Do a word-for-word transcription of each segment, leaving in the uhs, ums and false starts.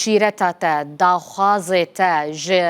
şîreta te, daxwazê te ji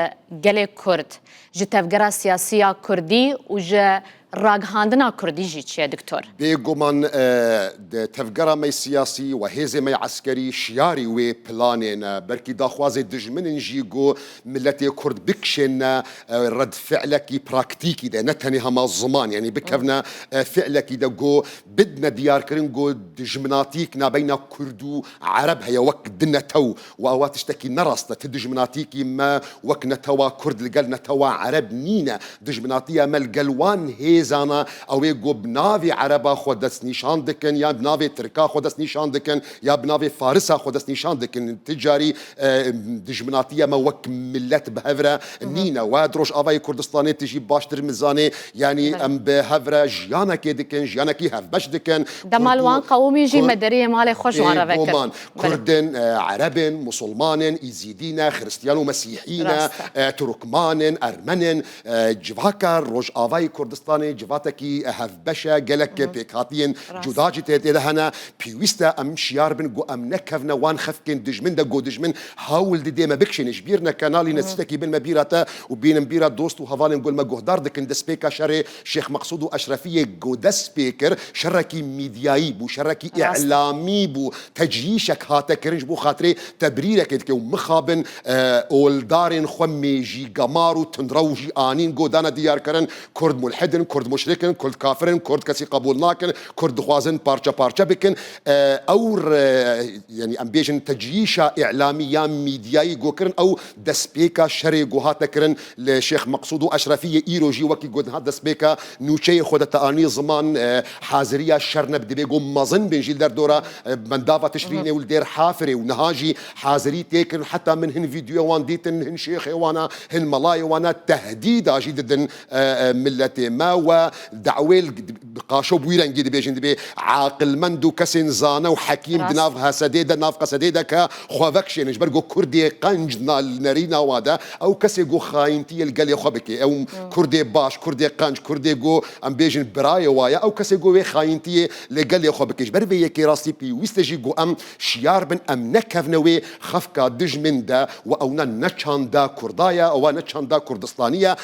gelê Kurd, ji tevgera siyasî ya Kurdî û ji ragihandina Kurdî jî çi ye, Doktor? Bêguman, e, di tevgera me siyasî û hêzê me eskerî şiyarî wê planê ne. Belkî daxwazê dijmin in jî ku miletê Kurd bikişêne, e, redfi'lekî praktîkî de, ne tenê hema ziman, yanî bikevne, e, fi'lekî de ku bidine diyarkirin ku dijminatîk nabeyna Kurd û Ereb heye wek di netew. Û ewa tiştekî ne rast e. Ti dijminatîkî me wek netewa Kurd li gel netewa Ereb nîne. Dijminatiya me li gel wan hêzana, ew ê ku bi navê Ereba xwe destnîşan dikin, ya bi navê Tirka xwe destnîşan dikin, ya bi navê Farisa xwe destnîşan dikin. Ti carî, e, dijminatiya me wek milet bi hev re nîne. We di Rojavayê Kurdistanê ti jî baştir min zanê, yanî Belê. em bi hev re jiyanekê dikin, jiyanekî hevbeş dikin. Dema li Kurd û wan qewimî jî Kur-, me deriyê malê xwe ji wan re vekir. Bêguman. Belê. Kurd in, e, Ereb in, Musulman in, Îzîdî ne, Xiristiyan û Mesîhî ne, Rast e. e, Turkman in, Ermen in, e, civaka Rojavayê Kurdistanê civatekî, e, hevbeş e, gelek Hı hı. pêkhatiyên Rast. cuda jî tê, tê de hene. Pêwîst e em şiyar bin ku em nekevne wan xefkên dijmin de, ku dijmin hewl dide me bikişêne. Ji bîr neke, nalîne Hı hı. tiştekî bin me bîra te û bînin bîra dost û hevalên ku li me guhdar dikin destpêka şerê Şêx Meqsûd û Eşrefiyê ku dest pê kir, şerekî mîdyayî bû, şerekî Rast. îlamî bû, tecrîşek hate kirin ji bo xatirê tebrîrekê dike û mixabin, e, oldarên xwe mêjî, gemar û tundrew jî anîn ku dane diyar kirin, Kurd mulhid in, Kurd muşrik in, Kurd kafir in, Kurd kesî qebûl nakin, Kurd dixwazin parçe parçe bikin. E, ew re-, yanî em bêjin tecrîşa îlamî ya mîdyayî ku kirin, ew destpêka şerê ku hate kirin li Şêx Meqsûd û Eşrefiyê îro jî wekî ku niha destpêka nûçeyê xwe de te anî ziman, e, haziriya şer ne, bi divê ku mezin bin jî li derdora, e, bendava Tişrînê û li Dêr Hafirê û niha jî hazirî tê kirin. Heta min hin vîdyoya wan dîtin, hin şêxê wana, hin melayê wana tehdîda jî didin, e, e, miletê me we dawê li, bi qaşo bi wî rengî dibêjin, dibê aqilmend û kesên zane û hekîm di Rast. nav Hesedê de, nav Qesedê de ke xwe vekişênin, ji ber ku Kurdê qenc na li nerîna wa de, ew kesê ku xayîntiyê li gelê xwe bike, ew Hmm. Kurdê baş, Kurdê qenc, Kurdê ku em bêjin birayê wa ye, ew kesê ku wê xayîntiyê li gelê xwe bike. Ji ber vê yekê rastî pêwîst e jî ku em şiyar bin, em nekevne wê xefka dijmin de, we ewna ne çanda Kurda ye, ewa ne çanda Kurdistanî ye,